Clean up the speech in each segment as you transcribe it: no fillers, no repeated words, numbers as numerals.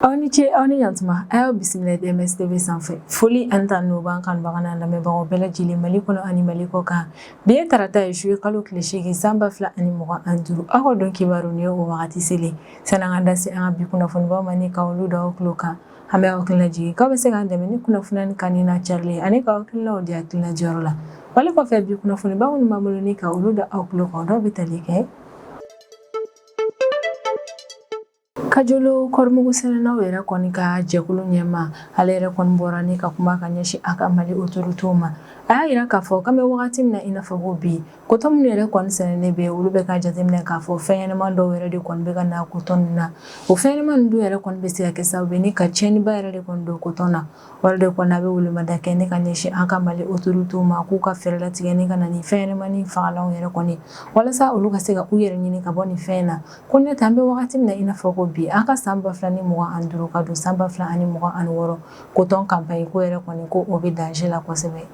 Aw ni ce, aw ni yantuma. A y'aw bisimila DMS TV sanfɛ. Foli ani tanu b'an kanubaga n'an lamɛnbagaw bɛɛ lajɛlen Mali kɔnɔ ani Mali kɔ kan. Bi ye tarata ye, juillet kalo tile 8, san 2025. Aw ka don kibaru ni ye o wagati selen. Sani an ka da se an ka bi kunnafonibaw ma ni ka olu da aw tulo kan, an bɛ aw hakili lajigin k'aw bɛ se k'an dɛmɛ ni kunnafoniya kanu n'a carili ani k'aw hakilinaw di hakilina jɔyɔrɔ la. Wale kɔfɛ, bi kunnafoniba minnu b'an bolo ni ka olu da aw tulo kan, o dɔw bɛ tali kɛ: Kajolo kɔrimugu sɛnɛnaw yɛrɛ kɔni ka jɛkulu ɲɛmaa, ale yɛrɛ kɔni bɔra ni ka kuma ka ɲɛsin a ka Mali autorités ma. A y'a jira k'a fɔ k'an bɛ wagati min na i n'a fɔ ko bi, kotɔn minnu yɛrɛ kɔni sɛnɛnen bɛ, olu bɛ ka jateminɛ k'a fɔ fɛn ɲɛnama dɔw yɛrɛ de kɔni bɛ ka na kotɔn ninnu na. O fɛn ɲɛnama ninnu dun yɛrɛ kɔni bɛ se ka kɛ sababu ye ni ka tiɲɛniba yɛrɛ de kɔni don kotɔn na. O de kɔni, a bɛ welemada kɛ ni ka ɲɛsin an ka Mali autorités ma k'u ka fɛɛrɛ latigɛ ni ka na ni fɛn ɲɛnamani fagalanw yɛrɛ kɔni, walasa olu ka se ka u yɛrɛ ɲini ka bɔ nin fɛn in na. Ko ne tɛ, an bɛ wagati min na i n'a fɔ ko bi, an ka san 2025 ka don san 2026, kotɔn campagne ko yɛrɛ kɔni, ko o bɛ danger la kosɛbɛ.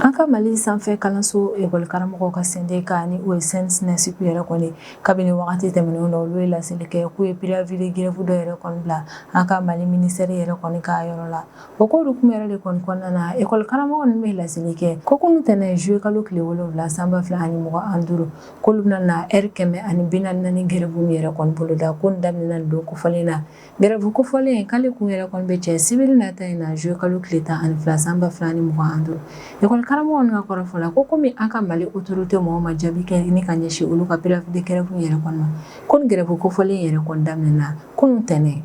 An ka Mali sanfɛ kalanso ekɔli karamɔgɔw ka syndicat, ni o ye SYNES-SNESCO yɛrɛ kɔni, kabini wagati tɛmɛnenw na, olu ye laseli kɛ k'u ye préavis de grève dɔ yɛrɛ kɔni bila an ka Mali ministère yɛrɛ kɔni ka yɔrɔ la. O ko hukumu yɛrɛ de kɔni kɔnɔna na, ekɔli karamɔgɔ ninnu bɛ laseli kɛ ko kunun tɛnɛn, juillet kalo tile 7, san 2025, k'olu bɛna na heure 144 grève min yɛrɛ kɔni boloda, ko nin daminɛna nin don kofɔlen na. Grève kofɔlen k'ale kun yɛrɛ kɔni bɛ cɛ sibiri nata in na, juillet kalo tile 12, san 2025. Ekɔli karamɔgɔ ninnu ka kɔrɔfɔ la, ko komi an ka Mali autorité mɔgɔw ma jaabi kɛ ni ka ɲɛsin olu ka préavis de grève yɛrɛ kɔni ma, ko nin grève kofɔlen yɛrɛ kɔni daminɛna kunun tɛnɛn.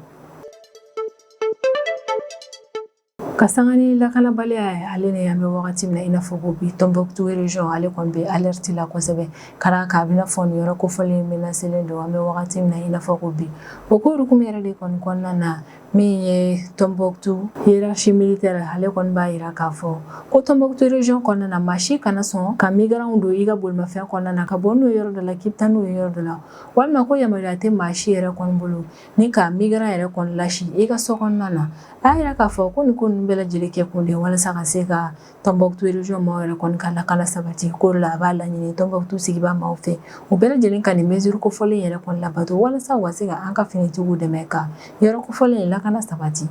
Ka sanga ni lakanabaliya ye, ale ni an bɛ wagati min na i n'a fɔ ko bi, Tombouctou région ale kɔni bɛ alerte la kosɛbɛ, ka d'a kan a bɛna fɔ nin yɔrɔ kofɔlen menacelen don an bɛ wagati min na i n'a fɔ ko bi. O ko hukumu yɛrɛ de kɔni kɔnɔna na, min ye Tombouctou hiérarchie militaire, ale kɔni b'a jira k'a fɔ ko Tombouctou région kɔnɔna na, maa si kana sɔn ka migrants don i ka bolimafɛn kɔnɔna na ka bɔ n'u ye yɔrɔ dɔ la k'i bɛ taa n'u ye yɔrɔ dɔ la, walima ko yamaruya tɛ maa si yɛrɛ kɔni bolo ni ka migrant yɛrɛ kɔni lasi i ka so kɔnɔna na. A y'a jira k'a fɔ ko nin ko ninnu bɛɛ lajɛlen kɛ kun de walasa ka se ka Tombouctou région maaw yɛrɛ kɔni ka lakana sabati. Ko la, a b'a laɲini Tombouctou sigibaa maaw fɛ, u bɛɛ lajɛlen ka nin mesure kofɔlen yɛrɛ kɔni labato, walasa u ka se ka an ka finitigiw dɛmɛ ka yɔrɔ kofɔlen lakana sabati.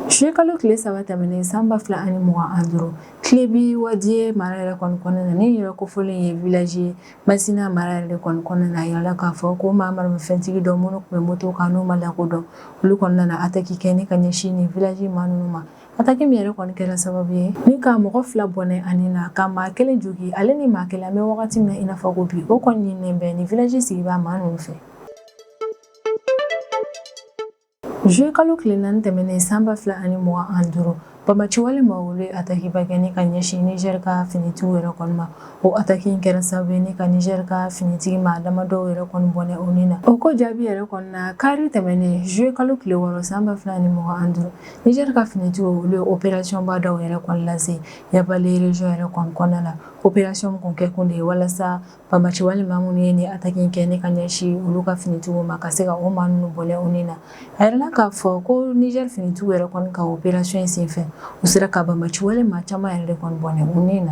Juillet kalo tile 3 tɛmɛnen, san 2025, Tilebi Wadiye mara yɛrɛ kɔni kɔnɔna na, ni yɔrɔ kofɔlen ye village ye Masina mara yɛrɛ de kɔni kɔnɔna na, a yirala k'a fɔ ko maa maramafɛntigi dɔ minnu tun bɛ moto kan, n'u ma lakodɔn, olu kɔnɔna na attaque kɛ ni ka ɲɛsin nin village maa ninnu ma. Attaque min yɛrɛ kɔni kɛra sababu ye ni ka mɔgɔ 2 bɔnɛ ani na ka maa 1 jogin, ale ni maa 1, an bɛ wagati min na i n'a fɔ ko bi, o kɔni ɲininen bɛ nin village sigibaa maa ninnu fɛ. Juillet kalo tile 4 tɛmɛnen, san 2025, banbaanciwale maaw, olu ye attaque ba kɛ ni ka ɲɛsin Niger ka finitigiw yɛrɛ kɔni ma. O attaque in kɛra sababu ye ni ka Niger ka finitigi maa damadɔw yɛrɛ kɔni bɔnɛ o ni na. O ko jaabi yɛrɛ kɔni na, kari tɛmɛnen, juillet kalo tile 6, san 2025, Niger ka finitigiw, olu ye opération ba dɔw yɛrɛ kɔni lase Yabali région yɛrɛ kɔni kɔnɔna la. Opération kun kɛ kun de ye walasa banbaanciwale maa minnu ye nin attaque in kɛ ni ka ɲɛsin olu ka finitigiw ma, ka se ka o maa ninnu bɔnɛ u ni na. A yirala k'a fɔ ko Niger finitigiw yɛrɛ kɔni ka opération in senfɛ, u sera ka banbaanciwale maa caman yɛrɛ de kɔni bɔnɛ u ni na.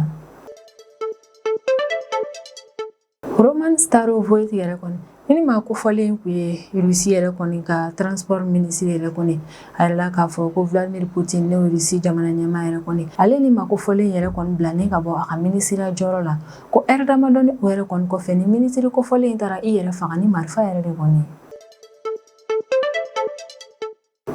Roman Starovoit yɛrɛ kɔni, ni maa kofɔlen kun ye Russie yɛrɛ kɔni ka transport ministre yɛrɛ kɔni, a yirala k'a fɔ ko Vladimir Poutine, n'o ye Russie jamana ɲɛmaa yɛrɛ kɔni, ale ni maa kofɔlen yɛrɛ kɔni bilanen ka bɔ a ka minisiriya jɔyɔrɔ la, ko ɛri damadɔni o yɛrɛ kɔni kɔfɛ, ni minisiri kofɔlen taara i yɛrɛ faga ni marifa yɛrɛ de kɔni.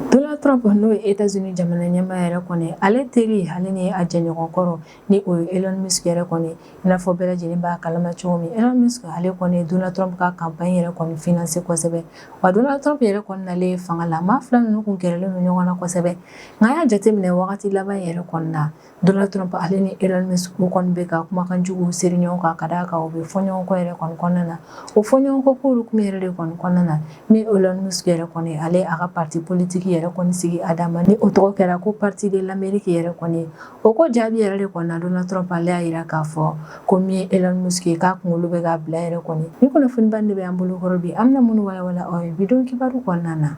Donald Trump, n'o ye États-Unis jamana ɲɛmaa yɛrɛ kɔni, ale teri, ale ni a jɛɲɔgɔn kɔrɔ, ni o ye Elon Musk yɛrɛ kɔni, i n'a fɔ bɛɛ lajɛlen b'a kalama cogo min, Elon Musk ale kɔni ye Donald Trump ka campagne yɛrɛ kɔni financer kosɛbɛ. Wa Donald Trump yɛrɛ kɔni nalen fanga la, maa fila ninnu kun gɛrɛlen don ɲɔgɔn na kosɛbɛ. Nka a y'a jateminɛ wagati laban yɛrɛ kɔni na, Donald Trump ale ni Elon Musk, u kɔni bɛ ka kumakan juguw seri ɲɔgɔn kan, ka d'a kan u bɛ fɔ ɲɔgɔn kɔ yɛrɛ kɔni kɔnɔna na. O fɔ ɲɔgɔn kɔ ko hukumu yɛrɛ de kɔni kɔnɔna na, min Elon Musk yɛrɛ kɔni, ale a ka parti politique yɛrɛ kɔni sigi a dama, ni o tɔgɔ kɛra ko Parti de l'Amérique yɛrɛ kɔni. O ko jaabi yɛrɛ de kɔni na, Donald Trump ale y'a jira k'a fɔ ko min ye Elon Musk ye, k'a kunkolo bɛ k'a bila yɛrɛ kɔni. Ni kunnafoniba de bɛ an bolo kɔrɔ bi, an bɛna minnu walawala aw ye bi don kibaru kɔnɔna na.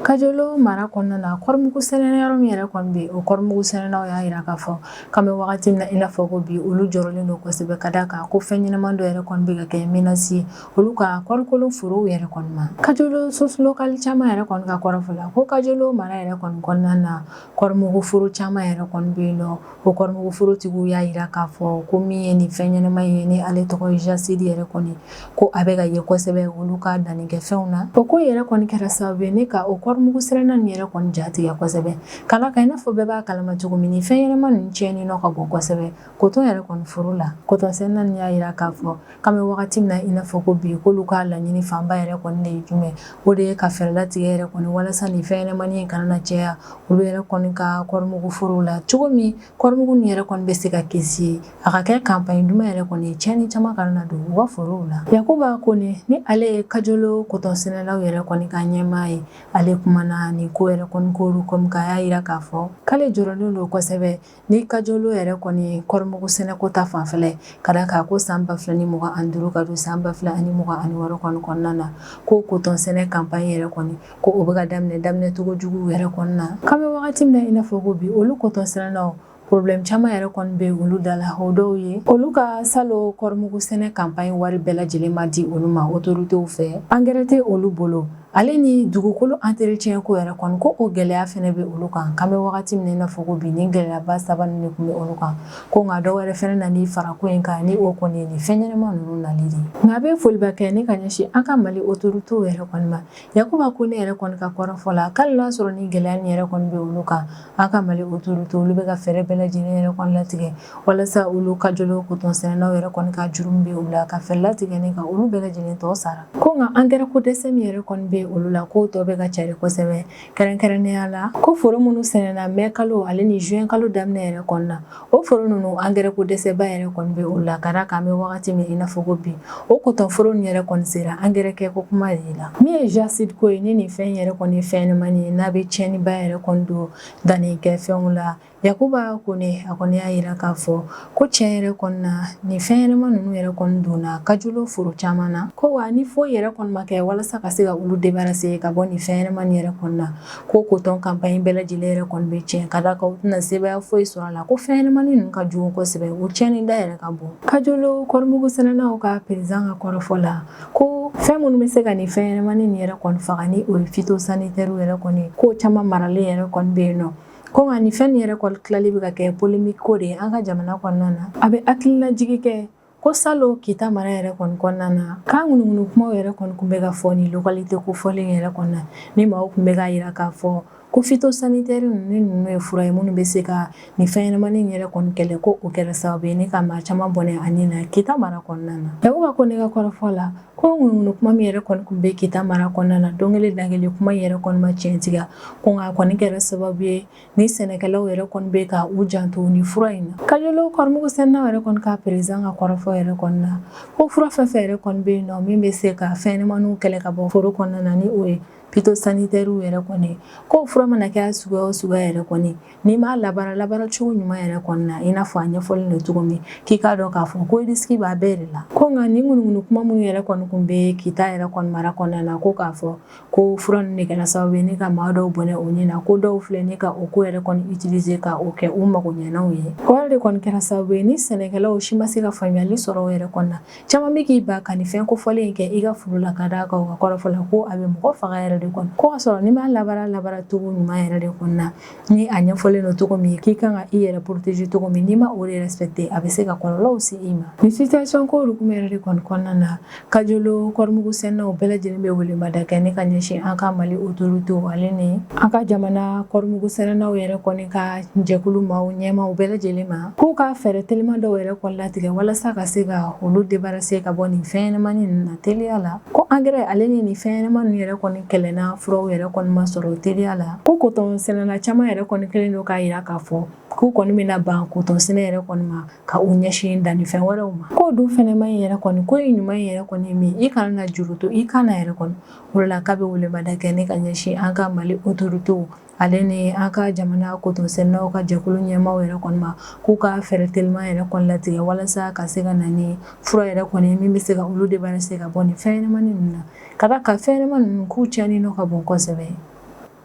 Kajolo mara kɔnɔna na, kɔrɔmugu sɛnɛ yɔrɔ min yɛrɛ kɔni bɛ, o kɔrɔmugu sɛnɛnaw y'a jira k'a fɔ k'an bɛ wagati min na i n'a fɔ ko bi, olu jɔrɔlen don kosɛbɛ, ka d'a kan ko fɛn ɲɛnama dɔ yɛrɛ kɔni bɛ ka kɛ menace ye olu ka kɔrikolo forow yɛrɛ kɔni ma. Kajolo source locale caman yɛrɛ kɔni ka kɔrɔfɔ la, ko Kajolo mara yɛrɛ kɔni kɔnɔna na, kɔrɔmugu foro caman yɛrɛ kɔni bɛ yen nɔ. O kɔrɔmugu forotigiw y'a jira k'a fɔ ko min ye nin fɛn ɲɛnama ye, ni ale tɔgɔ ye jasside yɛrɛ kɔni, ko a bɛ ka ye kosɛbɛ olu ka dannikɛfɛnw na. O ko yɛrɛ kɔni kɛra sababu ye ne ka o kɔrɔmugu sɛnɛna nin yɛrɛ kɔni jatigɛ kosɛbɛ, ka d'a kan i n'a fɔ bɛɛ b'a kalama cogo min, nin fɛn ɲɛnama ninnu tiɲɛni nɔ ka bon kosɛbɛ kotɔn yɛrɛ kɔni foro la. Kotɔn sɛnɛna nin y'a jira k'a fɔ k'an bɛ wagati min na i n'a fɔ ko bi, k'olu ka laɲini fanba yɛrɛ kɔni de ye jumɛn? O de ye ka fɛɛrɛ latigɛ yɛrɛ kɔni walasa nin fɛn ɲɛnamanin in kana na caya olu yɛrɛ kɔni ka kɔrɔmugu forow la, cogo min kɔrɔmugu nin yɛrɛ kɔni bɛ se ka kisi, a ka kɛ campagne duman yɛrɛ kɔni, tiɲɛni caman kana na don u ka forow la. Yakuba Kone, ni ale ye Kajolo kotɔn sɛnɛlaw yɛrɛ kɔni ka ɲɛmaa ye, ale kumana nin ko yɛrɛ kɔni ko kɔmi k'a y'a jira k'a fɔ k'ale jɔrɔlen don kosɛbɛ ni Kajolo yɛrɛ kɔni kɔrɔmugu sɛnɛko ta fanfɛla, ka d'a kan ko san 2025 ka don san 2026 kɔni kɔnɔna na, ko kotɔn sɛnɛ campagne yɛrɛ kɔni, ko o bɛ ka daminɛ daminɛcogo jugu yɛrɛ kɔni na. K'an bɛ wagati min na i n'a fɔ ko bi, olu kotɔn sɛnɛlaw, problème caman yɛrɛ kɔni bɛ olu da la. O dɔw ye, olu ka salon kɔrɔmugu sɛnɛ campagne wari bɛɛ lajɛlen ma di olu ma autorités fɛ, engrais tɛ olu bolo, ale ni dugukolo entretien ko yɛrɛ kɔni, ko o gɛlɛya fɛnɛ bɛ olu kan. K'an bɛ wagati min na i n'a fɔ ko bi, ni gɛlɛyaba saba ninnu de tun bɛ olu kan, ko nka dɔw wɛrɛ fɛnɛ nan'i fara ko in kan, ni o kɔni ye nin fɛn ɲɛnama ninnu nali de ye. Nka a bɛ foliba kɛ ne ka ɲɛsin an ka Mali autorités yɛrɛ kɔni ma. Yakuba Kone yɛrɛ kɔni ka kɔrɔfɔ la, k'ale n'a sɔrɔ ni gɛlɛya nin yɛrɛ kɔni bɛ olu kan, an ka Mali autorités, olu bɛ ka fɛɛrɛ bɛɛ lajɛlen yɛrɛ kɔni latigɛ walasa olu Kajolo kotɔn sɛnɛnaw yɛrɛ kɔni ka juru min bɛ olu la, ka fɛɛrɛ latigɛ ni ka olu bɛɛ lajɛlen tɔ sara. Ko nka engrais ko dɛsɛ min yɛrɛ kɔni bɛ olu la, k'o tɔ bɛ ka cari kosɛbɛ, kɛrɛnkɛrɛnnenya la ko foro minnu sɛnɛna mai kalo ale ni juin kalo daminɛ yɛrɛ kɔni na, o foro ninnu, engrais ko dɛsɛba yɛrɛ kɔni bɛ olu la, ka d'a kan an bɛ wagati min i n'a fɔ ko bi, o kotɔn foro nin yɛrɛ kɔni sera engrais kɛ ko kuma de la. Min ye jasside ko ye, ni nin fɛn yɛrɛ kɔni ye fɛn ɲɛnamani ye n'a bɛ tiɲɛniba yɛrɛ kɔni don danni kɛ fɛnw la, Yakuba Kone, a kɔni y'a jira k'a fɔ ko tiɲɛ yɛrɛ kɔni na, nin fɛn ɲɛnama ninnu yɛrɛ kɔni donna Kajolo foro caman na, ko wa ni foyi yɛrɛ kɔni ma kɛ walasa ka se ka olu débarrasser ka bɔ nin fɛn ɲɛnama nin yɛrɛ kɔni na, ko kotɔn campagne bɛɛ lajɛlen yɛrɛ kɔni bɛ tiɲɛ, ka d'a kan u tɛna sebaaya foyi sɔrɔ a la, ko fɛn ɲɛnamanin ninnu ka jugu kosɛbɛ, u tiɲɛni da yɛrɛ ka bon. Kajolo kɔrɔmugu sɛnɛnaw ka président ka kɔrɔfɔ la, ko fɛn minnu bɛ se ka nin fɛn ɲɛnamanin nin yɛrɛ kɔni faga, ni o ye phytosanitaire yɛrɛ kɔni, ko caman maralen yɛrɛ kɔni bɛ yen nɔ, ko nka nin fɛn nin yɛrɛ kɔni tilali bɛ ka kɛ polémique ko de ye an ka jamana kɔnɔna na. A bɛ hakililajigi kɛ ko salon Kita mara yɛrɛ kɔni kɔnɔna na, k'a ŋunuŋunu kumaw yɛrɛ kɔni tun bɛ ka fɔ ni localité kofɔlen yɛrɛ kɔni na, ni maaw tun bɛ k'a jira k'a fɔ ko phytosanitaire ninnu ye fura ye minnu bɛ se ka nin fɛn ɲɛnamanin yɛrɛ kɔni kɛlɛ, ko o kɛra sababu ye ne ka maa caman bɔnɛ a ni na Kita mara kɔnɔna na. Yakuba Kone ka kɔrɔfɔ la, ko ŋunuŋunu kuma min yɛrɛ kɔni tun bɛ Kita mara kɔnɔna na, don kelen dan kelen kuma yɛrɛ kɔni ma tiɲɛtigiya, ko nka a kɔni kɛra sababu ye ni sɛnɛkɛlaw yɛrɛ kɔni bɛ ka u janto ni fura in na. Kajolo kɔrɔmugu sɛnɛnaw yɛrɛ kɔni ka président ka kɔrɔfɔ yɛrɛ kɔni na, ko fura fɛn fɛn yɛrɛ kɔni bɛ yen nɔ min bɛ se ka fɛn ɲɛnamaninw kɛlɛ ka bɔ foro kɔnɔna na, ni o ye phytosanitaire yɛrɛ kɔni, ko fura mana kɛ a suguya o suguya yɛrɛ kɔni, n'i m'a labaara labaara cogo ɲuman yɛrɛ kɔni na, i n'a fɔ a ɲɛfɔlen don cogo min, k'i k'a dɔn k'a fɔ ko risque b'a bɛɛ de la. Ko nka nin ŋunuŋunu kuma minnu yɛrɛ kɔni tun bɛ Kita yɛrɛ kɔni mara kɔnɔna na, ko k'a fɔ ko fura ninnu de kɛra sababu ye ni ka maa dɔw bɔnɛ o ni na, ko dɔw filɛ ni ka o ko yɛrɛ kɔni utiliser ka o kɛ u mago ɲɛnaw ye, o yɛrɛ de kɔni kɛra sababu ye ni sɛnɛkɛlaw si ma se ka faamuyali sɔrɔ o yɛrɛ kɔni na. Caman bɛ k'i ban ka nin fɛn kofɔlen in kɛ i ka foro la, ka d'a kan u ka kɔrɔfɔ la, ko a bɛ mɔgɔ faga yɛrɛ de kɔni, ko ka sɔrɔ n'i m'a labaara labaara cogo ɲuman yɛrɛ de kɔni na, ni a ɲɛfɔlen don cogo min k'i kan ka i yɛrɛ protéger cogo min, n'i ma o de respecter, a bɛ se ka kɔlɔlɔw se i ma. Nin situation ko hukumu yɛrɛ de kɔni kɔnɔna na, Kajolo kɔrɔmugu sɛnɛnaw bɛɛ lajɛlen bɛ welemada kɛ ne ka ɲɛsin an ka Mali autorités, ale ni an ka jamana kɔrɔmugu sɛnɛnaw yɛrɛ kɔni ka jɛkulu maaw ɲɛmaaw bɛɛ lajɛlen ma, k'u ka fɛɛrɛ teliman dɔw yɛrɛ kɔni latigɛ walasa ka se ka olu débarrasser ka bɔ nin fɛn ɲɛnamanin ninnu na teliya la. Ko engrais ale ni nin fɛn ɲɛnama ninnu yɛrɛ kɔni kɛlɛna furaw yɛrɛ kɔni ma sɔrɔ teliya la, ko kotɔn sɛnɛna caman yɛrɛ kɔni kɛlen don k'a jira k'a fɔ k'u kɔni bɛna ban kotɔn sɛnɛ yɛrɛ kɔni ma, ka u ɲɛsin dannifɛn wɛrɛw ma, k'o dun fɛnɛ man ɲi yɛrɛ kɔni. Ko in ɲuman yɛrɛ kɔni min, i kana na juru to i kan na yɛrɛ kɔni. O de la k'a bɛ welemada kɛ ne ka ɲɛsin an ka Mali autorités, ale ni an ka jamana kotɔn sɛnɛnaw ka jɛkulu ɲɛmaaw yɛrɛ kɔni ma, k'u ka fɛɛrɛ teliman yɛrɛ kɔni latigɛ walasa ka se ka na ni fura yɛrɛ kɔni min bɛ se ka olu débarrasser ka bɔ nin fɛn ɲɛnamanin ninnu na, ka d'a kan fɛn ɲɛnama ninnu k'u tiɲɛni nɔ ka bon kosɛbɛ.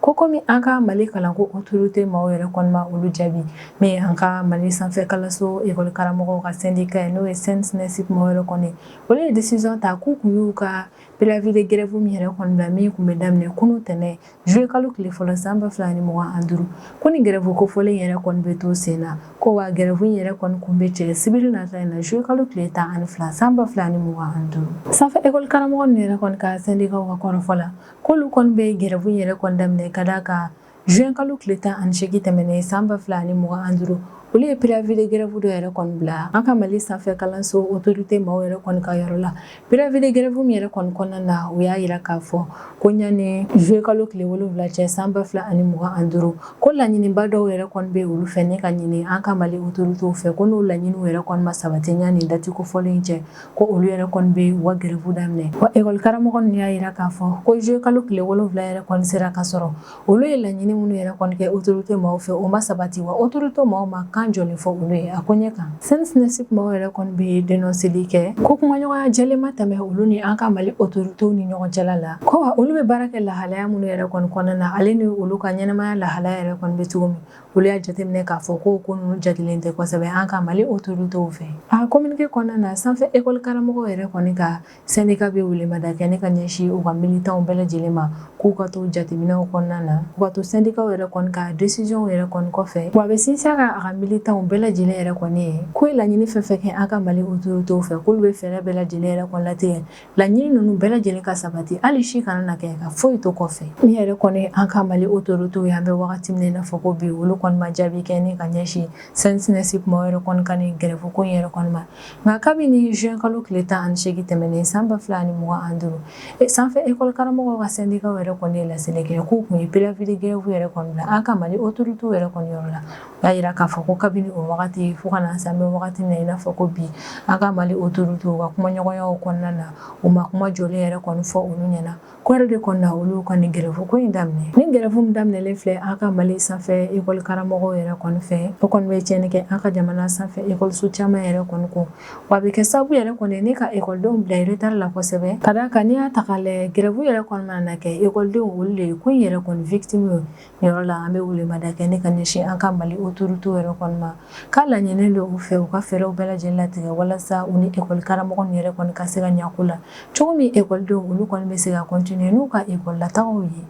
Ko komi an ka Mali kalanko autorité maaw yɛrɛ kɔni ma olu jaabi, min an ka Mali sanfɛ kalanso ekɔli karamɔgɔw ka syndicat ye, n'o ye SYNSNESUP maaw yɛrɛ kɔni, olu ye décision ta k'u kun y'u ka préavis de grève min yɛrɛ kɔni bila, min kun bɛ daminɛ kunun tɛnɛn juillet kalo tile fɔlɔ san 2025, ko ni grève kofɔlen yɛrɛ kɔni bɛ to sen na, ko wa grève in yɛrɛ kɔni kun bɛ cɛ sibiri nata in na, juillet kalo tile 12 san 2025. Sanfɛ ekɔli karamɔgɔ ninnu yɛrɛ kɔni ka syndicat ka kɔrɔfɔ la, k'olu kɔni bɛ grève in yɛrɛ kɔni daminɛ ka d'a kan juin kalo tile 18 tɛmɛnen san 2025, olu ye préavis de grève dɔ yɛrɛ kɔni bila an ka Mali sanfɛ kalanso autorité maaw yɛrɛ kɔni ka yɔrɔ la. Préavis de grève min yɛrɛ kɔni kɔnɔna na, u y'a jira k'a fɔ ko ɲani juillet kalo tile 7 cɛ san 2025, ko laɲiniba dɔw yɛrɛ kɔni bɛ olu fɛ ne ka ɲini an ka Mali autoritéw fɛ, ko n'o laɲiniw yɛrɛ kɔni ma sabati ɲani date kofɔlen cɛ, ko olu yɛrɛ kɔni bɛ u ka grève daminɛ. Wa ekɔli karamɔgɔ ninnu y'a jira k'a fɔ ko juillet kalo tile 7 yɛrɛ kɔni sera ka sɔrɔ olu ye laɲini minnu yɛrɛ kɔni kɛ autorité maaw fɛ, o ma sabati, wa autorité maaw ma kan jɔlen fɔ olu ye a ko ɲɛ kan. SYNSNESUP maaw yɛrɛ kɔni bɛ dénonceli kɛ ko kumaɲɔgɔnya jɛlen ma tɛmɛ olu ni an ka Mali autoritéw ni ɲɔgɔn cɛla la, ko wa olu bɛ baara kɛ lahalaya minnu yɛrɛ kɔni kɔnɔna na, ale ni olu ka ɲɛnamaya lahalaya yɛrɛ kɔni bɛ cogo min, olu y'a jateminɛ k'a fɔ ko ninnu jatelen tɛ kosɛbɛ an ka Mali autoritéw fɛ. A communiqué kɔnɔna na, sanfɛ ekɔli karamɔgɔw yɛrɛ kɔni ka syndicat bɛ welemada kɛ ne ka ɲɛsin u ka militants bɛɛ lajɛlen ma, k'u ka to jateminɛw kɔnɔna na, u ka to syndicat yɛrɛ kɔni ka décision yɛrɛ kɔni kɔfɛ. Wa a bɛ sinsin a kan a ka militants bɛɛ lajɛlen yɛrɛ kɔni ye, k'u ye laɲini fɛn fɛn kɛ an ka Mali autoritéw fɛ, k'olu bɛ fɛɛrɛ bɛɛ lajɛlen yɛrɛ kɔni latigɛ laɲini ninnu bɛɛ lajɛlen ka sabati, hali si kana na kɛ ka foyi to kɔfɛ. Min yɛrɛ kɔni an ka Mali autoritéw ye, an bɛ wagati min na i n'a fɔ ko bi, olu kɔni ma jaabi kɛ ne ka ɲɛsin SYNSNESUP maaw yɛrɛ kɔni ka nin grève ko in yɛrɛ kɔni ma. Nka kabini juin kalo tile 18 tɛmɛnen san 2025, sanfɛ ekɔli karamɔgɔw ka syndicat yɛrɛ kɔni ye laseli kɛ k'u kun ye préavis de grève yɛrɛ kɔni bila an ka Mali autoritéw yɛrɛ kɔni yɔrɔ la. U y'a jira k'a fɔ ko kabini o wagati fo ka na se an bɛ wagati min na i n'a fɔ ko bi, an ka Mali autoritéw ka kumaɲɔgɔnyaw kɔnɔna na, u ma kuma jɔlen yɛrɛ kɔni fɔ olu ɲɛna ko yɛrɛ de kɔni na olu ka nin grève ko in daminɛ. Nin grève min daminɛlen filɛ an ka Mali sanfɛ ekɔli karamɔgɔw yɛrɛ kɔni fɛ, o kɔni bɛ tiɲɛni kɛ an ka jamana sanfɛ ekɔliso caman yɛrɛ kɔni kun, wa a bɛ kɛ sababu yɛrɛ kɔni ne ka ekɔlidenw bila retard la kosɛbɛ, ka d'a kan n'i y'a ta k'a lajɛ, grève yɛrɛ kɔni mana na kɛ, ekɔlidenw olu de ye ko in yɛrɛ kɔni victime ye. Nin yɔrɔ la, an bɛ welemada kɛ ne ka ɲɛsin an ka Mali autoritéw yɛrɛ kɔni ma, k'a laɲini don u fɛ u ka fɛɛrɛw bɛɛ lajɛlen latigɛ walasa u ni ekɔli karamɔgɔ ninnu yɛrɛ kɔni ka se ka ɲɛ ko la cogo min, ekɔlidenw olu kɔni bɛ se ka continuer n'u ka ekɔli latagaw ye.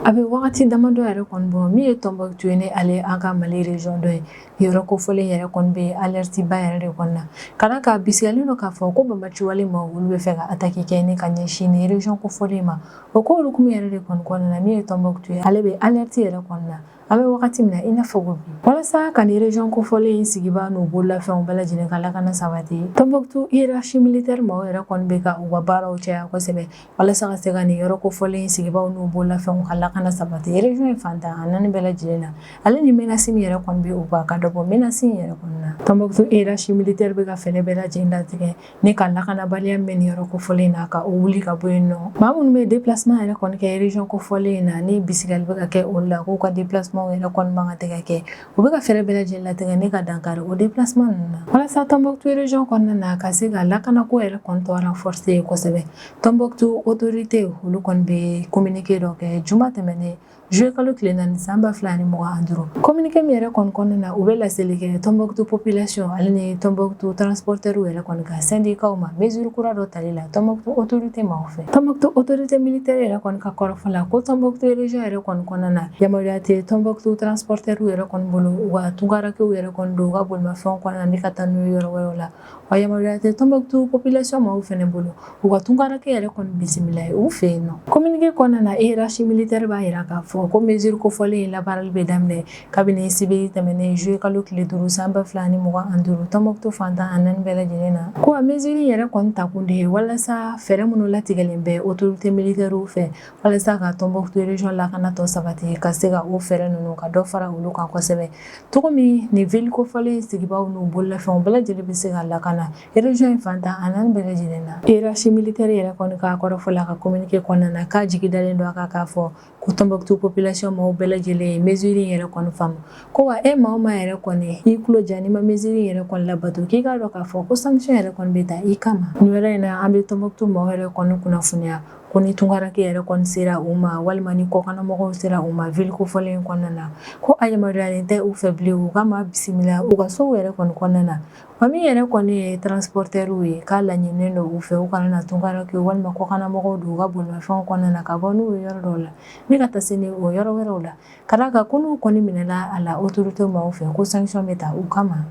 A bɛ wagati damadɔ yɛrɛ kɔni bɔ, min ye Tombouctou ye, ni ale an ka Mali région dɔ ye, yɔrɔ kofɔlen yɛrɛ kɔni bɛ alerte ba yɛrɛ de kɔni na, ka d'a kan bisigiyalen don k'a fɔ ko banbaanciwale maaw olu bɛ fɛ ka attaque kɛ ne ka ɲɛsin nin région kofɔlen ma. O ko hukumu yɛrɛ de kɔni kɔnɔna na, min ye Tombouctou ye, ale bɛ alerte yɛrɛ kɔni na an bɛ wagati min na i n'a fɔ ko bi, walasa ka nin région kofɔlen in sigibaa n'u bololafɛnw bɛɛ lajɛlen ka lakana sabati. Tombouctou hiérarchie militaire maaw yɛrɛ kɔni bɛ ka u ka baaraw caya kosɛbɛ walasa ka se ka nin yɔrɔ kofɔlen in sigibaaw n'u bololafɛnw ka lakana sabati région in fan 14 bɛɛ lajɛlen na, ale ni menace min yɛrɛ kɔni bɛ u kan, ka dɔ bɔ menace in yɛrɛ kɔni na. Tombouctou hiérarchie militaire bɛ ka fɛɛrɛ bɛɛ lajɛlen latigɛ ni ka lakanabaliya min bɛ nin yɔrɔ kofɔlen na, ka o wuli ka bɔ yen nɔ. Maa minnu bɛ déplacement yɛrɛ kɔni kɛ région kofɔlen in na, ni bisigiyali bɛ ka kɛ olu la k'u ka déplacement yɛrɛ kɔni man ka tɛ ka kɛ, u bɛ ka fɛɛrɛ bɛɛ lajɛlen latigɛ ne ka dankari o déplacement ninnu na, walasa Tombouctou région kɔnɔna na ka se ka lakanako yɛrɛ kɔni tɔ renforcer kosɛbɛ. Tombouctou autorité olu kɔni bɛ communiqué dɔ kɛ juma tɛmɛnen juillet kalo tile 4 san 2025. Communiqué min yɛrɛ kɔni kɔnɔna na, u bɛ laseli kɛ Tombouctou population ale ni Tombouctou transporteur yɛrɛ kɔni ka syndicat ma, mesure kura dɔ tali la Tombouctou autorité maaw fɛ. Tombouctou autorité militaire yɛrɛ kɔni ka kɔrɔfɔ la, ko Tombouctou région yɛrɛ kɔni kɔnɔna na, yamaruya tɛ Tombouctou transporteur yɛrɛ kɔni bolo u ka tunkarankew yɛrɛ kɔni don u ka bolimafɛnw kɔnɔna ni ka taa n'u ye yɔrɔ wɛrɛw la, wa yamaruya tɛ Tombouctou population maaw fɛnɛ bolo u ka tunkaranke yɛrɛ kɔni bisimila ye u fɛ yen nɔ. Communiqué kɔnɔna na, hiérarchie militaire b'a jira k'a fɔ ko mesure kofɔlen in labaarali bɛ daminɛ kabini sibiri tɛmɛnen juillet kalo tile 5 san 2025 Tombouctou fan 14 bɛɛ lajɛlen na, ko a mesure in yɛrɛ kɔni takun de ye walasa fɛɛrɛ minnu latigɛlen bɛ autorité militaire fɛ walasa ka Tombouctou région lakanatɔ sabati, ka se ka o fɛɛrɛ ninnu ka dɔ fara olu kan kosɛbɛ, cogo min nin ville kofɔlen sigibaaw n'u bololafɛnw bɛɛ lajɛlen bɛ se ka lakana région in fan 14 bɛɛ lajɛlen na. Hiérarchie militaire yɛrɛ kɔni ka kɔrɔfɔ la ka communiqué kɔnɔna na, k'a jigi dalen don a kan k'a fɔ ko Tombouctou population maaw bɛɛ lajɛlen ye mesure in yɛrɛ kɔni faamu, ko wa e maa o maa yɛrɛ kɔni i tulo ja n'i ma mesure in yɛrɛ kɔni labato, k'i k'a dɔn k'a fɔ ko sanction yɛrɛ kɔni bɛ ta i kama. Nin yɔrɔ in na, an bɛ Tombouctou maaw yɛrɛ kɔni kunnafoniya Ko ni tunkaranke yɛrɛ kɔni sera u ma walima ni kɔkannamɔgɔw sera u ma ville kofɔlen in kɔnɔna na, ko a yamaruyalen tɛ u fɛ bilen u ka maa bisimila u ka sow yɛrɛ kɔni kɔnɔna na. Wa min yɛrɛ kɔni ye transporteurw ye, k'a laɲininen don u fɛ u kana na tunkaranke walima kɔkannamɔgɔw don u ka bolimafɛnw kɔnɔna na ka bɔ n'u ye yɔrɔ dɔw la ni ka taa se ni o yɔrɔ wɛrɛw la, ka d'a kan ko n'u kɔni minɛna a la autorité maaw fɛ, ko sanction bɛ ta u kama.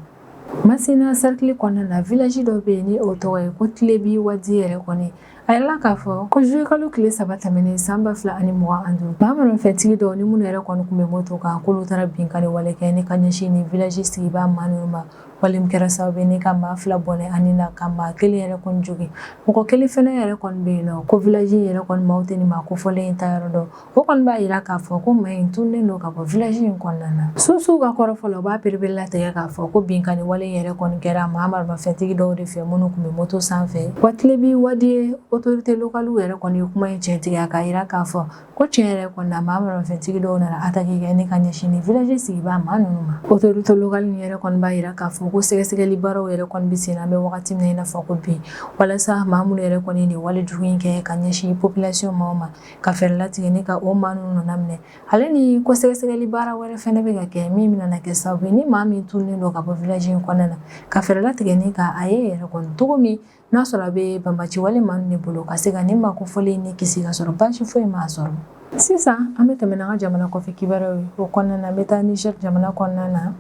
Masina cercle kɔnɔna na, village dɔ bɛ yen ni o tɔgɔ ye ko Tilebi Wadi yɛrɛ kɔni. A yirala k'a fɔ ko juillet kalo tile 3 tɛmɛnen san 2025, maa maramafɛntigi dɔw ni minnu yɛrɛ kɔni tun bɛ moto kan, k'olu taara binkanni wale kɛ ni ka ɲɛsin nin village sigibaa maa ninnu ma. Wale min kɛra sababu ye ni ka maa 2 bɔnɛ a ni na, ka maa 1 yɛrɛ kɔni jogin. Mɔgɔ 1 fɛnɛ yɛrɛ kɔni bɛ yen nɔ, ko village yɛrɛ kɔni maaw tɛ nin maa kofɔlen in ta yɔrɔ dɔn. O kɔni b'a jira k'a fɔ ko maa in tununnen don ka bɔ village in kɔnɔna na. Sources ka kɔrɔfɔ la, u b'a pereperelatigɛ k'a fɔ ko binkanni wale in yɛrɛ kɔni kɛra maa maramafɛntigi dɔw de fɛ minnu tun bɛ moto sanfɛ. Wa Tilebi Wadi autorité locale yɛrɛ kɔni ye kuma in tiɲɛtigiya k'a jira k'a fɔ ko tiɲɛ yɛrɛ kɔni na, maa maramafɛntigi dɔw nana attaque kɛ ni ka ɲɛsin nin village sigibaa maa ninnu ma. Autorité locale in yɛrɛ kɔni b'a jira k'a fɔ ko sɛgɛsɛgɛli baaraw yɛrɛ kɔni bɛ sen na an bɛ wagati min na i n'a fɔ ko bi, walasa maa minnu yɛrɛ kɔni nin wale jugu in kɛ ka ɲɛsin population maaw ma, ka fɛɛrɛ latigɛ ni ka o maa ninnu nɔ minɛ. Ale ni ko sɛgɛsɛgɛli baara wɛrɛ fɛnɛ bɛ ka kɛ min bɛna kɛ sababu ye ni maa min tununnen don ka bɔ village in kɔnɔna na, ka fɛɛrɛ latigɛ ni ka a ye yɛrɛ kɔni cogo min n'a sɔrɔ a bɛ banbaci wale maa ninnu de bolo, ka se ka nin maa kofɔlen ni kisi ka sɔrɔ baasi foyi m'a sɔrɔ. Sisan an bɛ tɛmɛ n'an ka jamana kɔfɛ kibaruyaw ye. O kɔnɔna na, an bɛ taa Niger jamana kɔnɔna na.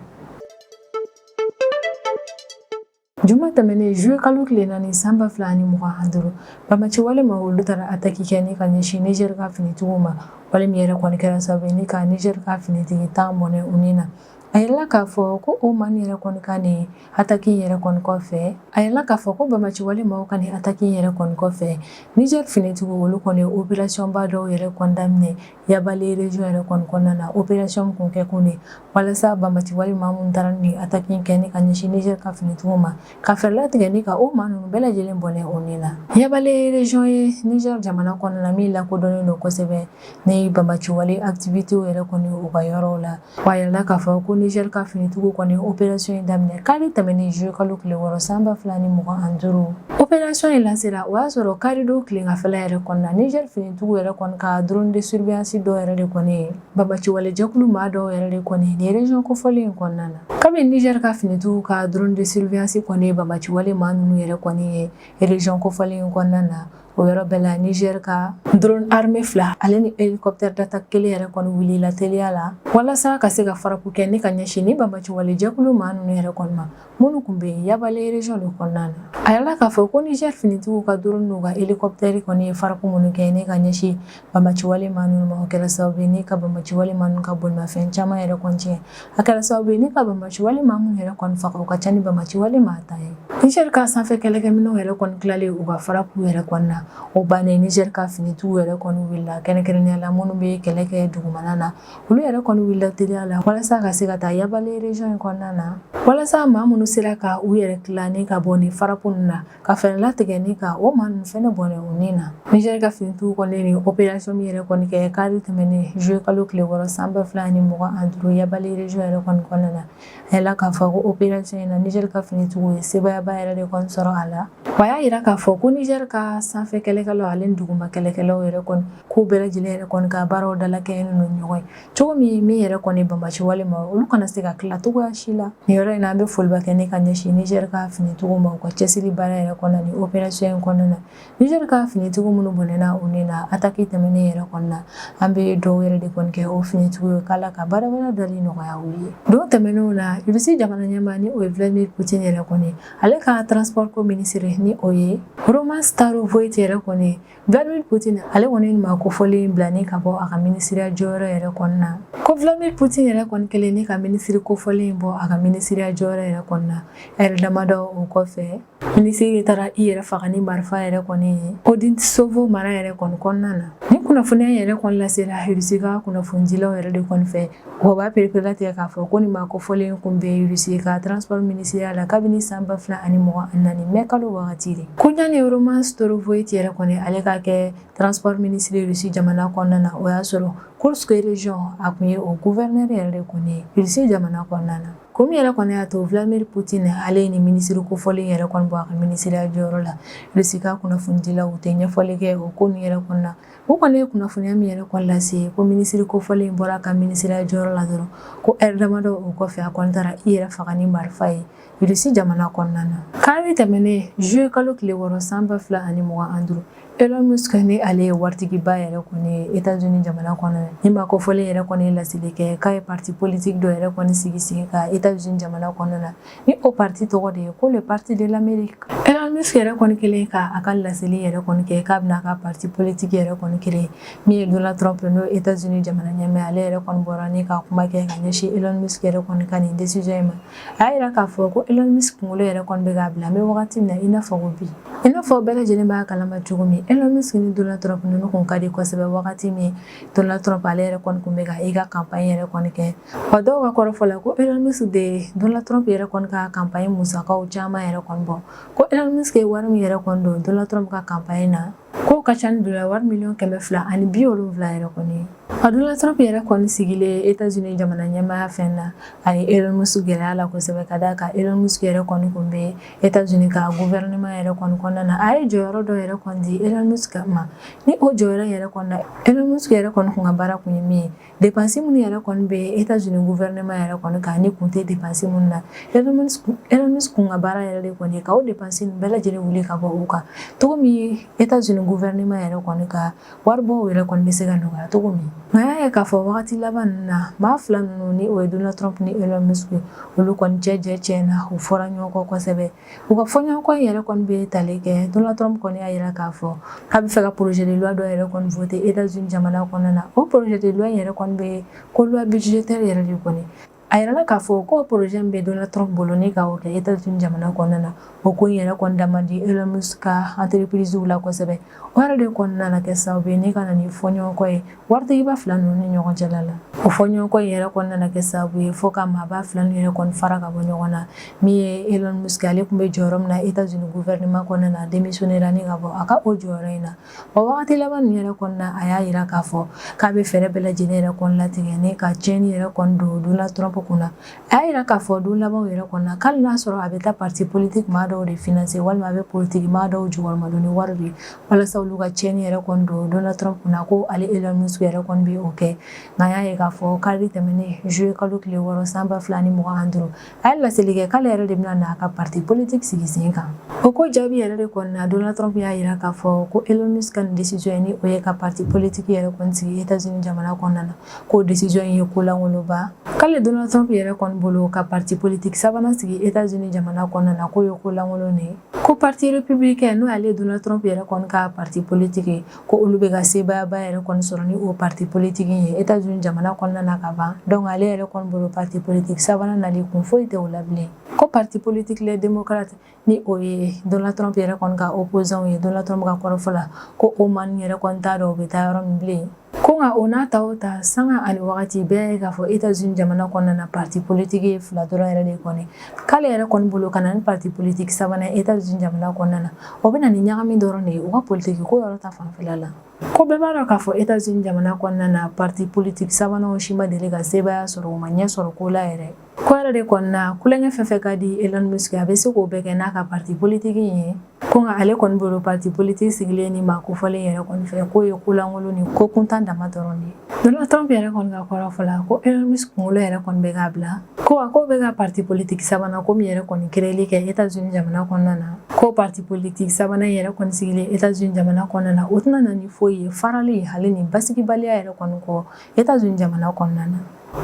Juma tɛmɛnen juillet kalo tile 4 san 2025, banbaci wale maa olu taara attaque kɛ ni ka ɲɛsin Niger ka finitigiw ma. Wale min yɛrɛ kɔni kɛra sababu ye ni ka Niger ka finitigi 10 bɔnɛ u ni na. A yirala k'a fɔ ko o maa yɛrɛ kɔni ka nin attaque in yɛrɛ kɔni kɔfɛ, a yirala k'a fɔ ko banbaci wale maaw ka nin attaque in yɛrɛ kɔni kɔfɛ, Niger finitigiw olu kɔni opération ba dɔw yɛrɛ kɔni daminɛ Yabale région yɛrɛ kɔni kɔnɔna na. Opération kun kɛ kun de walasa banbaci wale maa minnu taara nin attaque in kɛ ni ka ɲɛsin Niger ka finitigiw ma, ka fɛɛrɛ latigɛ ni ka o maa ninnu bɛɛ lajɛlen bɔnɛ u ni na. Yabale région ye Niger jamana kɔnɔna na min lakodɔnnen don kosɛbɛ ni banbaci wale activités yɛrɛ kɔni u ka yɔrɔw la. Wa a yirala k'a fɔ ko Niger ka finitigiw kɔni opération in daminɛ kari tɛmɛnen juillet kalo tile 6 san 2025. Opération in lancera, o y'a sɔrɔ karidon tileganfɛla yɛrɛ kɔnɔna na, Niger finitigiw yɛrɛ kɔni ka drone de surveillance dɔw yɛrɛ de kɔni ye banbaci wale jɛkulu maa dɔw yɛrɛ de kɔni nin région kofɔlen in kɔnɔna na. Kabini Niger ka finitigiw ka drone de surveillance kɔni ye banbaci wale maa ninnu yɛrɛ kɔni ye région kofɔlen in kɔnɔna na, o yɔrɔ bɛɛ la Niger ka drone armé 2 ale ni hélicoptère d'attaque 1 yɛrɛ kɔni wulila teliya la walasa ka se ka frappe kɛ ni ka ɲɛsin ni banbaci wale jɛkulu maa ninnu yɛrɛ kɔni ma minnu tun bɛ Yabale région de kɔnɔna na. A yirala k'a fɔ ko Niger finitigiw ka drone n'u ka hélicoptère kɔni ye frappe minnu kɛ ni ka ɲɛsin banbaci wale maa ninnu ma, o kɛra sababu ye ni ka banbaci wale maa ninnu ka bolimafɛn caman yɛrɛ kɔni tiɲɛ. A kɛra sababu ye ni ka banbaci wale maa minnu yɛrɛ kɔni faga, o ka ca ni banbaci wale maa 10 ye. Niger ka sanfɛ kɛlɛkɛminɛnw yɛrɛ kɔni tilalen u ka frappe yɛrɛ kɔni na, o bannen, Niger ka finitigiw yɛrɛ kɔni wulila, kɛrɛnkɛrɛnnenya la minnu bɛ kɛlɛ kɛ dugumana na, olu yɛrɛ kɔni wulila teliya la walasa ka se ka taa Yabale région in kɔnɔna na, walasa maa minnu sera ka u yɛrɛ tila ni ka bɔ ni frappe ninnu na, ka fɛɛrɛ latigɛ ni ka o maa ninnu fɛnɛ bɔnɛ u ni na. Niger ka finitigiw kɔni ni opération min yɛrɛ kɔni kɛ kari tɛmɛnen juillet kalo tile 6 san 2025 Yabale région yɛrɛ kɔni kɔnɔna na, a yirala k'a fɔ ko opération in na, Niger ka finitigiw ye sebaayaba yɛrɛ de kɔni sɔrɔ a la. Wa y'a yira k'a fɔ ko Niger ka sanfɛ kɛlɛkɛlaw ale ni duguma kɛlɛkɛlaw yɛrɛ kɔni k'u bɛɛ lajɛlen yɛrɛ kɔni ka baaraw dalakɛɲɛnen don ɲɔgɔn ye cogo min, min yɛrɛ kɔni banbaci wale ma, olu kana se ka tila cogoya si la. Nin yɔrɔ in na, an bɛ foliba kɛ ne ka ɲɛsin Niger ka finitigiw ma u ka cɛsiri baara yɛrɛ kɔnɔna ni opération in kɔnɔna na. Niger ka finitigiw minnu bɔnɛna u ni na attaque tɛmɛnen yɛrɛ kɔnɔna na, an bɛ dugawu yɛrɛ de kɔni kɛ o finitigiw ye k'Ala ka baara wɛrɛ dali nɔgɔya u ye. Don tɛmɛnenw na, Russie jamana ɲɛmaa ni o ye Vladimir Poutine yɛrɛ kɔni, ale ka transport ko ministre ni o ye Roman Starovoit yɛrɛ kɔni, Vladimir Poutine ale kɔni maa kofɔlen bila ni ka bɔ a ka minisiriya jɔyɔrɔ yɛrɛ kɔnɔna na. Ko Vladimir Poutine yɛrɛ kɔni kɛlen ni ka minisiri kofɔlen bɔ a ka minisiriya jɔyɔrɔ yɛrɛ kɔnɔna na, ɛri damadɔ o kɔfɛ, minisiri taara i yɛrɛ faga ni marifa yɛrɛ kɔni ye Odintsovo mara yɛrɛ kɔni kɔnɔna na. Ni kunnafoniya yɛrɛ kɔni lasera Russie ka kunnafonidilaw yɛrɛ de kɔni fɛ. O b'a pereperelatigɛ k'a fɔ ko nin maa kofɔlen kun bɛ Russie ka transport minisiriya la kabini san 2024 mai kalo wagati de. Ko yanni Roman Starovoit yɛrɛ kɔni ale ka kɛ transport ministre Russie jamana kɔnɔna na, o y'a sɔrɔ Kursk région a kun ye o gouverneur yɛrɛ de kɔni ye Russie jamana kɔnɔna na. Ko min yɛrɛ kɔni y'a to Vladimir Poutine ale ye nin minisiri kofɔlen yɛrɛ kɔni bɔ a ka minisiriya jɔyɔrɔ la, Russie ka kunnafonidilaw tɛ ɲɛfɔli kɛ o ko nin yɛrɛ kɔni na. U kɔni ye kunnafoniya min yɛrɛ kɔni lase ko minisiri kofɔlen in bɔra a ka minisiriya jɔyɔrɔ la dɔrɔn, ko ɛri damadɔ o kɔfɛ a kɔni taara i yɛrɛ faga ni marifa ye Russie jamana kɔnɔna na. Kari tɛmɛnen juillet kalo tile 6 san 2025, Elon Musk ni ale ye waritigiba yɛrɛ kɔni ye États-Unis jamana kɔnɔ, ni maa kofɔlen yɛrɛ kɔni ye laseli kɛ k'a ye parti politique dɔ yɛrɛ kɔni sigi sen kan États-Unis jamana kɔnɔna na, ni o parti tɔgɔ de ye ko le parti de l'Amérique. Elon Musk yɛrɛ kɔni kɛlen ka a ka laseli yɛrɛ kɔni kɛ k'a bɛna a ka parti politique yɛrɛ kɔni créer, min ye Donald Trump n'o ye États-Unis jamana ɲɛmaa, ale yɛrɛ kɔni bɔra ni ka kuma kɛ ka ɲɛsin Elon Musk yɛrɛ kɔni ka nin décision in ma. A y'a jira k'a fɔ ko Elon Musk kunkolo yɛrɛ kɔni bɛ k'a bila an bɛ wagati min na i n'a fɔ ko bi. I n'a fɔ bɛɛ lajɛlen b'a kalama cogo min, Elon Musk ni Donald Trump ninnu kun ka di kosɛbɛ wagati min Donald Trump ale yɛrɛ kɔni kun bɛ ka i ka campagne yɛrɛ kɔni kɛ. Wa dɔw ka kɔrɔfɔ la ko Elon Musk de ye Donald Trump yɛrɛ kɔni ka campagne musakaw caman yɛrɛ kɔni bɔ. Ko Elon Musk ye wari min yɛrɛ kɔni don Donald Trump ka campagne na, k'o ka ca ni dollar wari miliyɔn 270 yɛrɛ kɔni ye. Wa Donald Trump yɛrɛ kɔni sigilen États-Unis jamana ɲɛmaaya fɛn na, a ye Elon Musk gɛrɛ a la kosɛbɛ ka d'a kan Elon Musk yɛrɛ kɔni kun bɛ États-Unis ka gouvernement yɛrɛ kɔni kɔnɔna na. A ye jɔyɔrɔ dɔ yɛrɛ kɔni di Elon Musk ma, ni o jɔyɔrɔ yɛrɛ kɔni na, Elon Musk yɛrɛ kɔni kun ka baara kun ye min ye, dépense minnu yɛrɛ kɔni bɛ États-Unis gouvernement yɛrɛ kɔni kan, ni kun tɛ dépense minnu na, Elon Musk kun ka baara yɛrɛ de kɔni ye ka o dépense ninnu bɛɛ lajɛlen wuli ka bɔ o kan, cogo min États-Unis gouvernement yɛrɛ kɔni ka waribɔw yɛrɛ kɔni bɛ se ka nɔgɔya cogo min. Nka y'a ye k'a fɔ wagati laban ninnu na, maa fila ninnu, ni o ye Donald Trump ni Elon Musk ye, olu kɔni cɛ jɛ tiɲɛna, u fɔra ɲɔgɔn kɔ kosɛbɛ. U ka fɔɲɔgɔnkɔ in yɛrɛ kɔni bɛ tali kɛ, Donald Trump kɔni y'a jira k'a fɔ k'a bɛ fɛ ka projet de loi dɔ yɛrɛ kɔni voter États-Unis jamana kɔnɔna na. O projet de loi in yɛrɛ kɔni bɛ ko loi budgétaire yɛrɛ de kɔni. A yirala k'a fɔ ko projet min bɛ Donald Trump bolo ni ka o kɛ États-Unis jamana kɔnɔna na, o ko in yɛrɛ kɔni da man di Elon Musk ka entreprise la kosɛbɛ. O yɛrɛ de kɔni nana kɛ sababu ye ni ka na ni fɔɲɔgɔnkɔ ye waritigiba fila ninnu ni ɲɔgɔn cɛla la. O fɔɲɔgɔnkɔ in yɛrɛ kɔni nana kɛ sababu ye fo ka maaba fila ninnu yɛrɛ kɔni fara ka bɔ ɲɔgɔn na. Min ye Elon Musk, ale tun bɛ jɔyɔrɔ min na États-Unis gouvernement kɔnɔna na, démissionné ni ka bɔ a ka o jɔyɔrɔ in na. O wagati laban ninnu yɛrɛ kɔni na, a y'a jira k'a fɔ k'a bɛ fɛɛrɛ bɛɛ lajɛlen yɛrɛ kɔni latigɛ ni ka tiɲɛni yɛrɛ kɔni don Donald Trump kunna. A y'a jira k'a fɔ don labanw yɛrɛ kɔni na, k'hali n'a sɔrɔ a bɛ taa parti politique maa dɔw de financer walima a bɛ politique maa dɔw jukɔrɔmadon ni wari de ye walasa olu ka tiɲɛni yɛrɛ kɔni don Donald Trump kunna, ko ale Elon Musk yɛrɛ kɔni bɛ o kɛ. Nka y'a ye k'a fɔ kari tɛmɛnen juillet kalo tile 6 san 2025, a ye laseli kɛ k'ale yɛrɛ de bɛna n'a ka parti politique sigi sen kan. O ko jaabi yɛrɛ de kɔni na, Donald Trump y'a jira k'a fɔ ko Elon Musk ka nin décision ni o ye ka parti politique yɛrɛ kɔni sigi États-Unis jamana kɔnɔna na, k'o décision ye ko lankolonba. K'ale Donald Trump yɛrɛ kɔni bolo, ka parti politique sabanan sigi États-Unis jamana kɔnɔna na, k'o ye ko lankolon de ye. Ko parti républicain, n'o y'ale Donald Trump yɛrɛ kɔni ka parti politique ye, ko olu bɛ ka sebaayaba yɛrɛ kɔni sɔrɔ ni o parti politique ye États-Unis jamana kɔnɔna na ka ban. Donc ale yɛrɛ kɔni bolo, parti politique sabanan nali kun foyi tɛ o la bilen. Ko parti politique les démocrates, ni o ye Donald Trump yɛrɛ kɔni ka opposant ye, Donald Trump ka kɔrɔfɔ la, ko o maa ninnu yɛrɛ kɔni t'a dɔn u bɛ taa yɔrɔ min bilen. Ko nka o n'a ta o ta, sanga ani wagati bɛɛ ye k'a fɔ États-Unis jamana kɔnɔna na, parti politique ye fila dɔrɔn yɛrɛ de kɔni. K'ale yɛrɛ kɔni bolo, ka na ni parti politique sabanan États-Unis jamana kɔnɔna na, o bɛ na ni ɲagami dɔrɔn de ye u ka politique ko yɔrɔ ta fanfɛla la. Ko bɛɛ b'a dɔn k'a fɔ États-Unis jamana kɔnɔna na, parti politique sabananw si ma deli ka sebaaya sɔrɔ, u ma ɲɛ sɔrɔ ko la yɛrɛ. Ko yɛrɛ de kɔni na, kulonkɛ fɛn fɛn ka di Elon Musk, a bɛ se k'o bɛɛ kɛ n'a ka parti politique in ye. Ko nka ale kɔni bolo, parti politique sigilen ni maa kofɔlen yɛrɛ kɔni fɛ, k'o ye ko lankolon ni ko kuntan dama dɔrɔn de ye. Donald Trump yɛrɛ kɔni ka kɔrɔfɔ la, ko Elon Musk kunkolo yɛrɛ kɔni bɛ k'a bila ko wa k'o bɛ ka parti politique sabanan ko min yɛrɛ kɔni créer kɛ États-Unis jamana kɔnɔna na, ko parti politique sabanan yɛrɛ kɔni sigilen États-Unis jamana kɔnɔna na, o tɛna na ni foyi ye farali ale ni basigibaliya yɛrɛ kɔni kɔ États-Unis jamana kɔnɔna na.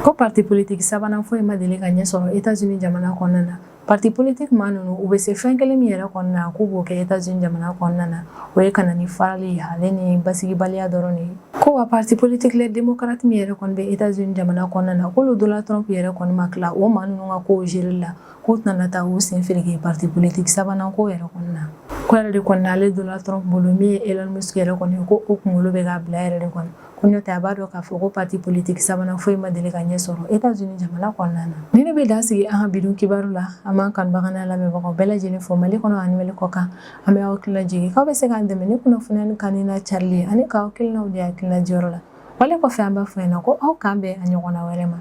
Ko parti politique sabanan foyi ma deli ka ɲɛ sɔrɔ États-Unis jamana kɔnɔna na. Parti politique maa ninnu, u bɛ se fɛn kelen min yɛrɛ kɔnɔna na k'u b'o kɛ États-Unis jamana kɔnɔna na, o ye ka na ni farali ale ni basigibaliya dɔrɔn de ye. Ko wa parti politique les démocrates min yɛrɛ kɔni bɛ États-Unis jamana kɔnɔna na, k'olu Donald Trump yɛrɛ kɔni ma tila o maa ninnu ka kow gérer la, k'u tɛna taa u sen fereke parti politique sabanan ko yɛrɛ kɔnɔna na. Ko yɛrɛ de kɔni na, ale Donald Trump bolo, min ye Elon Musk yɛrɛ kɔni, ko o kunkolo bɛ k'a bila yɛrɛ de kɔni, ko n'o tɛ a b'a dɔn k'a fɔ ko parti politique sabanan foyi ma deli ka ɲɛ sɔrɔ États-Unis jamana kɔnɔna na. Ni ne bɛ dan sigi an ka bi don kibaru la, an b'an kanubaga n'a lamɛnbagaw bɛɛ lajɛlen fo Mali kɔnɔ ani Mali kɔ kan. An bɛ aw hakili lajigin k'aw bɛ se k'an dɛmɛ ni kunnafoniya ni kanni n'a carili ye ani k'aw hakilinaw di hakilina jɔyɔrɔ la. Wale kɔfɛ, an b'a fɔ ɲɛna ko aw k'an bɛn a ɲɔgɔnna wɛrɛ ma.